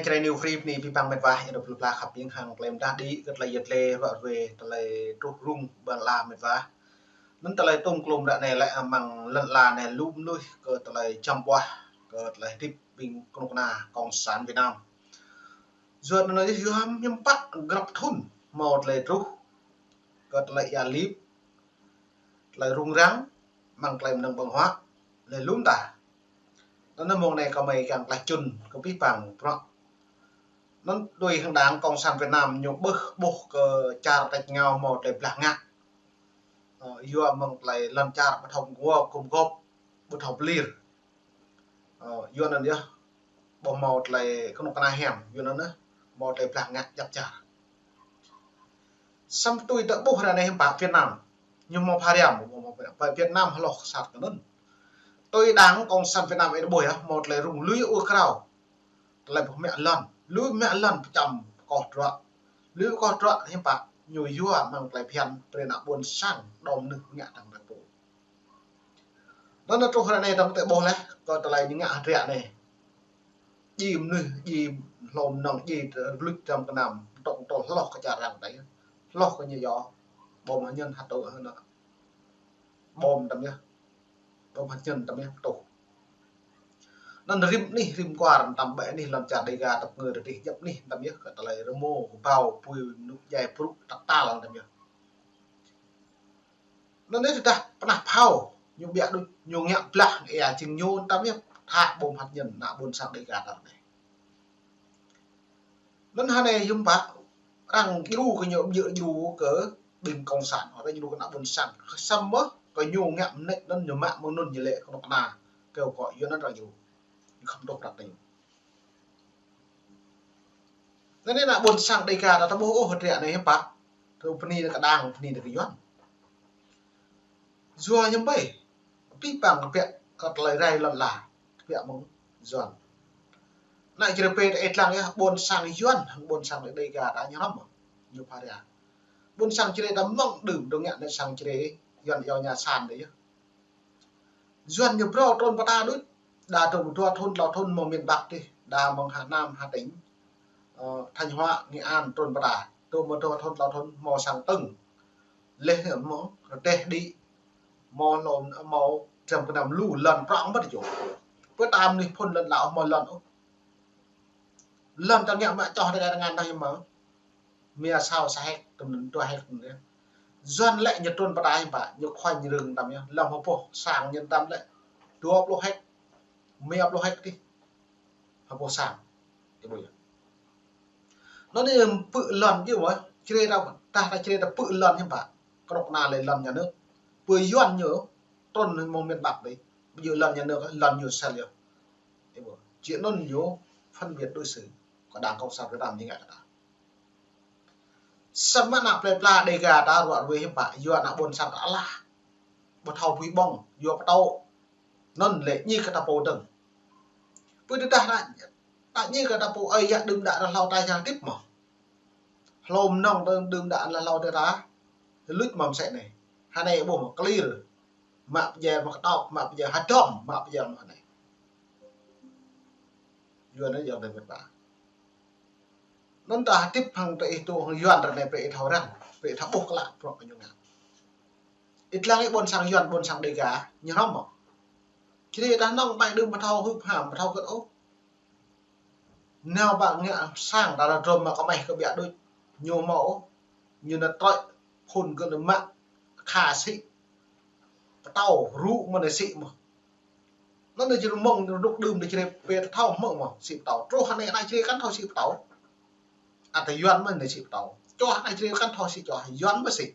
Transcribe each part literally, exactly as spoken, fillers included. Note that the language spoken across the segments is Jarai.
Čơđai New Free bơni abih bang mĕt wa, ia dŏ plư pla khăp ƀing hăng tơlơi mơdah đĭ kơ tơlơi yet lĕ ruă ruê tơlơi truh rŭng ƀơi lŏn ala mĕt wa. Anŭn tơlơi tŏm klŏm ră anai lĕ amăng lŏn ala anai lu mơnuih kơ tơlơi čăm ƀuah, kơ tơlơi hơdip ƀing kơnuk kơna Cộng sản Việt Nam. Yua anŭn yơh yua hiư̆m pă grăp thŭn hmâo tơlơi truh kơ tơlơi ia lip, tơlơi rŭng răng, amăng tơlơi mơnơ̆ng ƀơ̆ng huă, lĕ lŏm ta. Anŭn mông anai kơmơi kiăng klah čŭn kơ abih bang bruă. Anŭn đuaĭ hăng đảng Cộng sản Việt Nam ñu ƀuh, ƀuh kơ čar tač rơngiao hmâo tơlơi blah ngă. Ơ, yua mơ̆ng tơlơi lŏn čar ƀu thâo gum gôp, gum gôp, ƀu thâo pơlir. Ơ, yua anŭn yơh, ƀu hmâo tơlơi kơnuk kơna hiam, yua anŭn yơh, hmâo tơlơi blah ngă djăp čar. Samơ̆ tui ta ƀuh ră anai hiư̆m pă Việt Nam, ñu hmâo pha riam, hmâo pha riam, Việt Nam hloh sat kơ anŭn. Tui đảng Cộng sản Việt Nam ih ƀuh yơh, hmâo tơlơi rŭng lui ur krao. Tơlơi ƀu mă lŏn, lui mă lŏn pơčăm pơkŏh truă. Lui pơkŏh truă hiư̆m pă, ñu yua amăng tơlơi phiăn, brơi ană ƀôn sang, đom mơnuih ngă tơ̆ng tơpŭ. Anŭn truh ră anai tơ̆ng tơ̆ ƀuh leh, kơ tơlơi ñu ngă hơdră anai. Djai mơnuih, djai hlô mơnơ̆ng, djai luč dram gơnam, tŏng tŏl hloh kơ čar arăng tơi. Hloh kơ ñu yơh, ƀom hơñăn hơtŭ hơnă. Ƀom tăm yơh. Ƀom hơñăn tăm yơh, tuh. Anŭn rĭm anih, rĭm kwar, tăm ƀĕ anih lŏn čar Dêga, tơpă ngơ tơdih djăp anih tăm yơh, kơ tơlơi rơmô, kơƀâo, apui, mơnŭ djai, brŭ, tăk tal tăm yơh. Anŭn yơh tơdah pơnah phao, ñu ƀiă đôč, ñu ngă blah, ia jing ñu tăm yơh, thă ƀom hơñăn, ană ƀôn sang Dêga tăm anai. Anŭn hơnai hiư̆m pă, arăng djru kơ ñu, ƀu djru kơ ƀing cộng sản, arăng djru kơ ană ƀôn sang. Samơ̆ kơ ñu ngă mơneč anŭn ñu mă mơ̆ng anŭn ñu lĕ kơnuk kơna. Kơ kơ yua anŭn arăng djru. Ñu khŏm dŏ prăk anai. Anŭn anai ană ƀôn sang Dêga ta ƀuh ôh hơdră anai hiư̆m pă. Tơ bơni kơ đảng, bơni kơ Yuan. Yua hiư̆m pă, abih bang kơ ƀiă kơ tơlơi rai lŏn ala, kơ ƀiă mơ̆ng Yuan. Anai čơrê pê ta ih lăng yơh, ƀôn sang Yuan, hăng ƀôn sang Dêga ta ñu hrŏm, ñu pha ria. Ƀôn sang čơrê ta mơ̆ng đưm, dŏ ngă anai sang čơrê, Yuan iâu Nhà San dih yơh. Yuan ñu phrâo trŭn pơ ta đôč, đa dŏ dua thŭn, klâo thŭn mơ̆ng miền Bắc dih, đa mơ̆ng Hà Nam, Hà Tĩnh, ơ, Thanh Hóa, Nghệ An, trŭn pơ ta. Dŏ mơ̆ng dua thŭn, klâo thŭn, hmâo sang tơ̆ng. Leh anŭn hmâo rơdêh đĭ, hmâo hlô, hmâo dram gơnam lu lŏn prŏng mơ̆t yơh. Pơ ta mơnuih phŭn lŏn ala hmâo lŏn ôh. Lŏn ta ngă mă čoh tơkai tơngan ta hiư̆m mơ̆. Mia sao sa héc, tơm anŭn dua héc tơm anŭn yơh. Yuan lĕ ñu trŭn pơ ta hiư̆m pă, ñu khoanh rừng tăm yơh. Lăm hơpôh sang ñu tăm lĕ dua pluh héc, mia pluh héc dih. Hơpôh sang. Ih ƀuh yơh. Anŭn anai pư̆ lŏn yơh mơ̆, čơrê ta, tah ta čơrê ta pư̆ lŏn hiư̆m pă. Kơnuk kơna lĕ lŏn nhà nước. Pơ Yuan ñu trŭn mơ̆ng miền Bắc dih. Ƀu djơ̆ lŏn nhà nước, lŏn ñu sel yơh. Ih ƀuh. Či anŭn ñu phân biệt đối xử kơ đảng Cộng sản Việt Nam ñu ngă kơ ta. Samơ̆ ană plơi pla Dêga ta ruă ruê hiư̆m pă, yua ană ƀôn sang ta alah. Ƀu thâo bui ƀơ̆ng, yua pơtô. Anŭn lĕ ñi kơ ta pô dơ̆ng. Pơ tơdah ană, ta ñi kơ ta pô ơi yă đưm đă ană hlâo ta yang hơdip mơ̆. Hlô mơnơ̆ng đưm đă ană hlâo ta, luč mơ̆ mơsĕ anai. Hơnai ƀuh mơ̆ clear. Mă pơjai mă kơtŏk, mă pơjai hơdôm, mă pơjai mă anai. Yuan anai yua anai mĕt wa. Anŭn ta hơdip hăng ta ih tŭ hăng Yuan ră anai brơi ih thâo răng, brơi ih thâo ƀuh klă bruă kơ ñu ngă. Ih lăng ih ƀôn sang Yuan, ƀôn sang Dêga, ñu hrŏm mơ̆. Čơrê ta nŏng ƀai đưm ƀu thâo hưp ham, ƀu thâo kơt ôh. Nao ƀă ngă sang ta rơdrôm mă kơmeh kơ ƀiă đôč, ñu hmâo ôh, ñu nao trơi phŭn gơ̆ nao mă kha sĭ. Pơtâo rŭ mơ̆n sĭ mơ̆. Anŭn anai čơrê mơ̆ng rơnŭk đưm anai čơrê pê ta thâo hmư̆ mơ̆ sĭ pơtâo. Truh hơnai anai čơrê kăn thâo sĭ pơtâo. Ăt Yuan mơ̆n anai sĭ pơtâo. Čoh anai čơrê kăn thâo sĭ čoh, Yuan mơ̆ sĭ.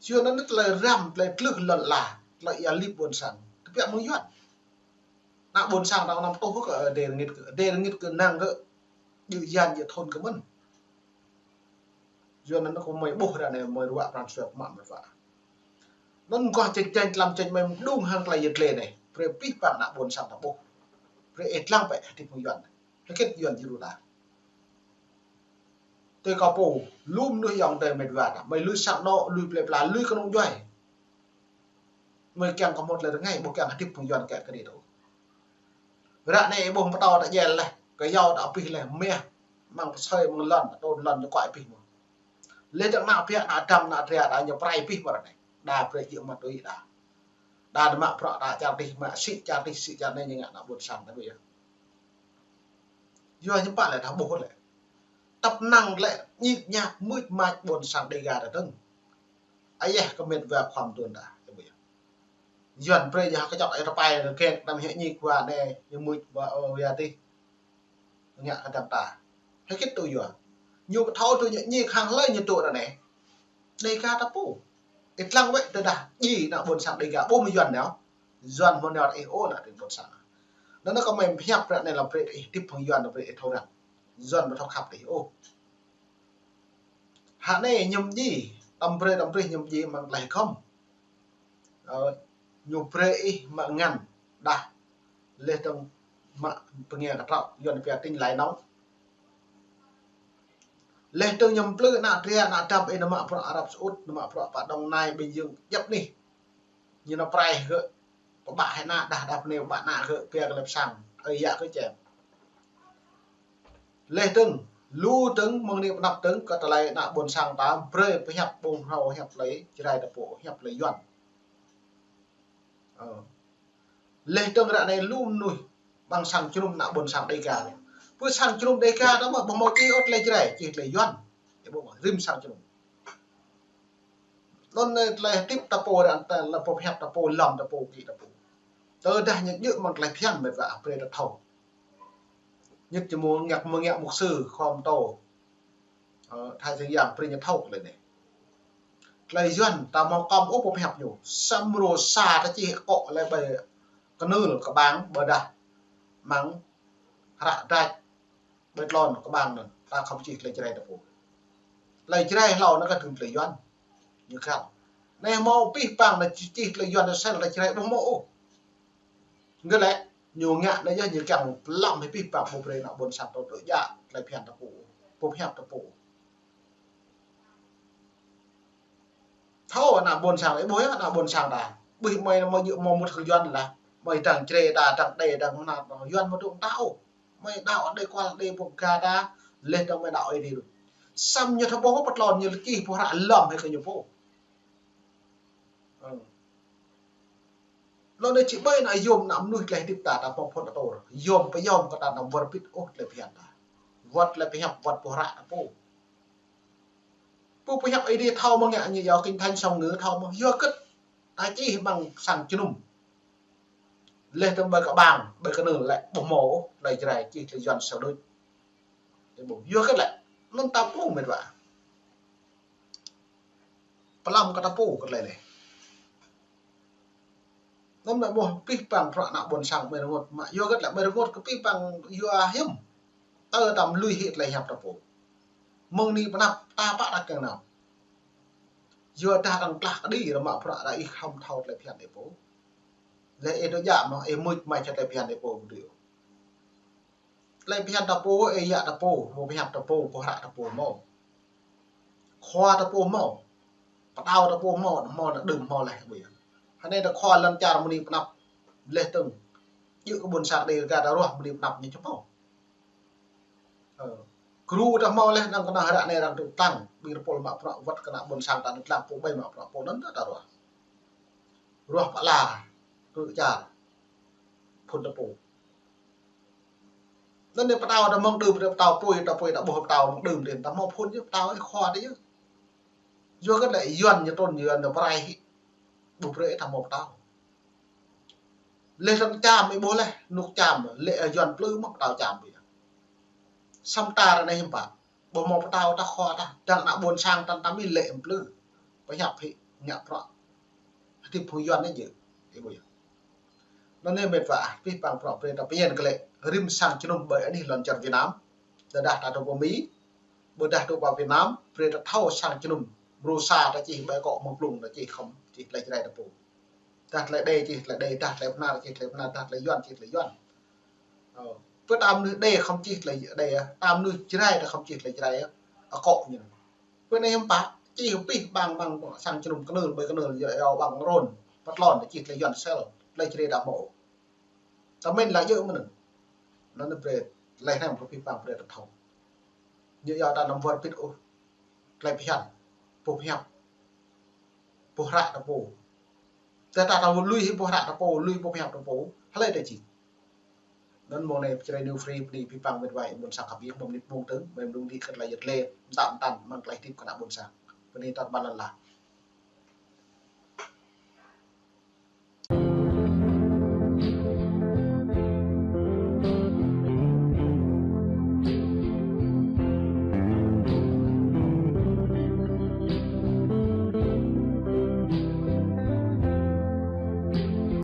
Yua anŭn tơlơi răm, tơlơi tlưh lŏn ala, tơlơi ia lip ƀôn sang. Tơbiă mơ̆ng Yuan. Ană ƀôn sang ta anăm tuh kơ Êđê rơngit kơ, Êđê rơngit kơ năng kơ, djơ̆ yan djơ̆ thŭn kơ mơ̆n. Yua anŭn kơ mơi ƀuh ră anai mơi ruă pran jua pơmă mơi ruă. Anŭn mơguah čĕng čĕng tlam čĕng mơi mơđung hăng tơlơi yet lĕ anai. Brơi abih bang ană ƀôn sang ta ƀuh. Brơi ih lăng bĕ hơdip mơ̆ng Yuan. Hơget Yuan djru ta. Tui kâo pô, lu mơnuih ayŏng adơi mĕt wa ta. Mơi lui sang anŏ, lui plơi pla, lui kơnung djuai. Mơi kiăng kơ hmâo tơlơi rơngai, ƀu kiăng hơdip mơ̆ng Yuan kĕ kơđi tŭ. Ră anai ƀuh pơtô ta jel leh, kơyâo ta pih leh, meh, mơ̆ng pơsơi, mơ̆ng lŏn, ta tŭn lŏn, ta kuai pih mơ̆n. Leh dơ̆ng ană ƀiă, ană dăm, ană dra, ta ñu prai pih mơ̆n ră anai. Đa brơi jĕ mă tui đa. Đa mă prăk ta čar tih, mă sĭ čar tih, sĭ čar anai ñu ngă ană ƀôn sang ta ƀiă. Yua ñu pă leh ta ƀuh leh. Tăp năng leh ñik ñak mưč mač ƀôn sang Dega ta dơ̆ng. Ayeh kơ met wa khua mơtuan ta. Yuan brơi ñu hă kơčŏk ai rơpai rơkek năm hĕ ñik wa anai, ñu mưč wa ơ wa tih. Ngă kơ dăm ta. Hĕ kĭt tŭ yua. Ñu kơ thâo tŭ ñu ñik hăng hlơi ñu tŭ ră anai. Dega ta pô. Ih lăng wĕ tơdah ih ană ƀôn sang Dega ƀuh mơ̆ Yuan nao. Yuan mơ̆ nao ih ôh ană ƀôn sang. Anŭn kơ mơi pơhiăp ră anai lăm brơi ih tip hăng Yuan brơi ih thâo răng. Yuan ƀu thâo khăp ih ôh. Hă anai ñum ji, tăm brơi tăm brơi ñum ji mơ̆ng tlaih khŏm. Ơ, ñu brơi ih mă ngăn, đah. Leh dơ̆ng mă pơngia kơtrâo, Yuan pia tĭng lai nong. Leh dơ̆ng ñu mplư ană dra, ană dăm ih nao mă prăk Arab Saudi, nao mă prăk pă Đồng Nai, Bình Dương, djăp anih. Ñu nao prai gơ̆, pơƀă hĕ ană, đah đah pơnê pơƀă ană gơ̆, pia kơ lĕp sang, ơi yă kơ čem. Leh dơ̆ng, lu dơ̆ng, mơ̆ng anai pơ anăp dơ̆ng, kơ tơlơi ană ƀôn sang ta, brơi pơhiăp ƀu hrâo hiăp tơlơi Jrai ta pô, hiăp tơlơi Yuan. Ơ. Leh dơ̆ng ră anai lu mơnuih ƀăng sang jơnum ană ƀôn sang Dega. Pơ sang jơnum Dega ta mơ̆ ƀu hmâo čih ôh tơlơi Jrai, čih tơlơi Yuan. Ih ƀuh mơ̆, rĭm sang jơnum. Anŭn anai tơlơi hơdip ta pô ră anai, tơlơi pơhiăp ta pô, lăm ta pô, kĭ ta pô. Tơdah ñu djơ̆ mơ̆ng tơlơi phiăn met wa brơi ta thâo. Ñit ñu mơ̆ ngă, mơ̆ ngă mục sư khŏm tô. Ơ, Thái Thượng Giang brơi ñu thâo tơlơi anai. Tơlơi Yuan ta hmâo kơ̆m ôh pơhiăp ñu. Samơ̆ rơsa ta čih akŏ lĕ ƀơi kơnưl kơƀang ƀôdah mơ̆ng hră drach ƀơi tlôn kơƀang anŭn. Ta khŏm čih tơlơi Jrai ta pô. Tơlơi Jrai hlâo anŭn kơ tơlơi Yuan. Ñu kăl. Anai hmâo pih păng anŭn čih, čih tơlơi Yuan ta sel tơlơi Jrai ƀu hmâo ôh. Gơ̆ lĕ, ñu ngă anai yơh ñu kiăng pơlăm hĭ pih păng ƀu brơi ană ƀôn sang ta tŭ djă tơlơi phiăn ta pô. Pơhiăp ta pô. Thâo ană ƀôn sang, ih ƀuh yơh ană ƀôn sang ta. Ƀuh mơi, mơi djơ̆ mơ̆ mŭt hăng Yuan lah. Mơi dăng Jrai ta, dăng Đê, dăng mơnat, Yuan mơ̆ tŭ ta ôh. Mơi đaŏ Đê kual Đê pô ga ta, leh dơ̆ng mơi đaŏ Ơi Adai đôč. Samơ̆ ñu thâo ƀuh pơ tlôn ñu čih pô hră lăm hĭ kơ ñu pô. Ơ. Lŏn anai či ƀai ană yôm ană mơnuih tơlơi hơdip ta, ta pơphun atur. Yôm pơyôm kơ ta anăm wơr bĭt ôh tơlơi phiăn ta. Wơ̆t tơlơi pơhiăp, wơ̆t pô hră ta pô. Pô pơhiăp Ơi Adai thâo mơ̆ ngă ñu yua kinh thánh song ngữ thâo mơ̆. Yua kơ ta čih ƀăng sang jơnum. Leh dơ̆ng ƀơi kơƀang, ƀơi kơnưl lĕ ƀu hmâo ôh, tơlơi Jrai čih tơlơi Yuan sel đôč. Ih ƀuh, yua kơ lĕ, anŭn ta pô met wa. Pơlăm kơ ta pô kơ tơlơi leh. Anŭn mơi ƀuh pih păng prăk ană ƀôn sang mơi rơngot mă. Yua kơ lĕ mơi rơngot kơ pih păng yua hiư̆m. Tơ tăm lui hĭ tơlơi hiăp ta pô. Mơ̆ng anai pơ anăp ta pă ta kiăng nao. Yua dah arăng klah kơđi rơmă prăk đa ih khŏm thâo tơlơi phiăn ih pô. Leh ih tŭ djă mơ̆ ih mưč mač tơlơi phiăn ih pô ƀu dưi. Tơlơi phiăn ta pô, ơi yă ta pô, pô pơhiăp ta pô, pô hră ta pô hmâo. Khua ta pô hmâo. Pơtao ta pô hmâo, hmâo ană đưm hmâo leh ƀu yơh. Hơnai ta khua lŏn čar mơ̆ng anai pơ anăp leh dơ̆ng. Djơ̆ kơ ƀôn sang Dega ta ruah mơ̆ng anai pơ anăp ñu či hmâo. Ơ. Gru ta hmâo leh dơ̆ng kơnơ̆ng ră anai arăng tŭ tăng, ƀing rơpul mă prăk wơ̆t kơ ană ƀôn sang ta anŭn tlang pô ƀai mă prăk pô anŭn ta ruah. Ruah pơala, kơ čar. Phun ta pô. Anŭn anai pơtao ta mơ̆ng đưm, pơtao apui, ta apui, ta ƀuh pơtao mơ̆ng đưm đen, ta hmâo phun yơh, pơtao ih khua ta yơh. Yua kơ lĕ Yuan ñu trŭn, Yuan ñu pơrai hĭ. Ƀu brơi ta hmâo pơtao. Leh dơ̆ng Čam ih ƀuh leh, nuk Čam, lĕ Yuan plư mơ̆ pơtao Čam ƀiă. Samơ̆ ta ră anai hiư̆m pă. Ƀu hmâo pơtao ta khua ta, dăng ană ƀôn sang ta tăm ih lĕ plư. Pơhiăp hĭ, ngă prăk. Hơdip phung Yuan anai jơ̆. Ih ƀuh yơh. Anŭn anai met wa, pih păng prăk brơi ta pơñen kơ lĕ. Rĭm sang jơnum ƀơi anih lŏn čar Việt Nam. Tơdah ta tŭ pơ Mi. Ƀôdah tŭ pơ Việt Nam, brơi ta thâo sang jơnum. Mrô sa ta čih ƀơi akŏ mơ̆ng blung ta čih khŏm, čih tơlơi Jrai ta pô. Dah tơlơi Đê čih tơlơi Đê, dah tơlơi Bahnar čih tơlơi Bahnar, dah tơlơi Yuan čih tơlơi Yuan. Ơ, pơ ta mơnuih Đê khŏm čih tơlơi Đê, ta mơnuih Jrai ta khŏm čih tơlơi Jrai, akŏ ñu. Pơ anai hiư̆m pă, čih pih păng ƀăng sang jơnum kơnưl, ƀơi kơnưl, yua ƀăng rôn, pơ tlôn ta čih tơlơi Yuan sel, tơlơi Jrai ta hmâo. Ta mĭn lă djơ̆ mơ̆n. Anŭn brơi, laih anŭn brơi pơpă brơi ta thâo. Ñu yua ta anăm wơr bĭt ôh. Tơlơi phiăn. Boh hiăp. Boh hră ta pô. Tơdah ta lui hĭ boh hră ta pô, lui boh hiăp ta pô, hlơi ta či. Anŭn mơ̆ng anai Jrai New Free bơni pơpă mĕt wa ƀôn sang khăp yơh, mơ̆ng anai mơ̆ng tơ̆ng, mơ̆ng anai mơ̆ng anai kơ tơlơi yơh lĕ, mơtam mơtam, mơ̆ng tơlơi hơdip kơ ană ƀôn sang. Bơni tơ̆t ƀan lăn la.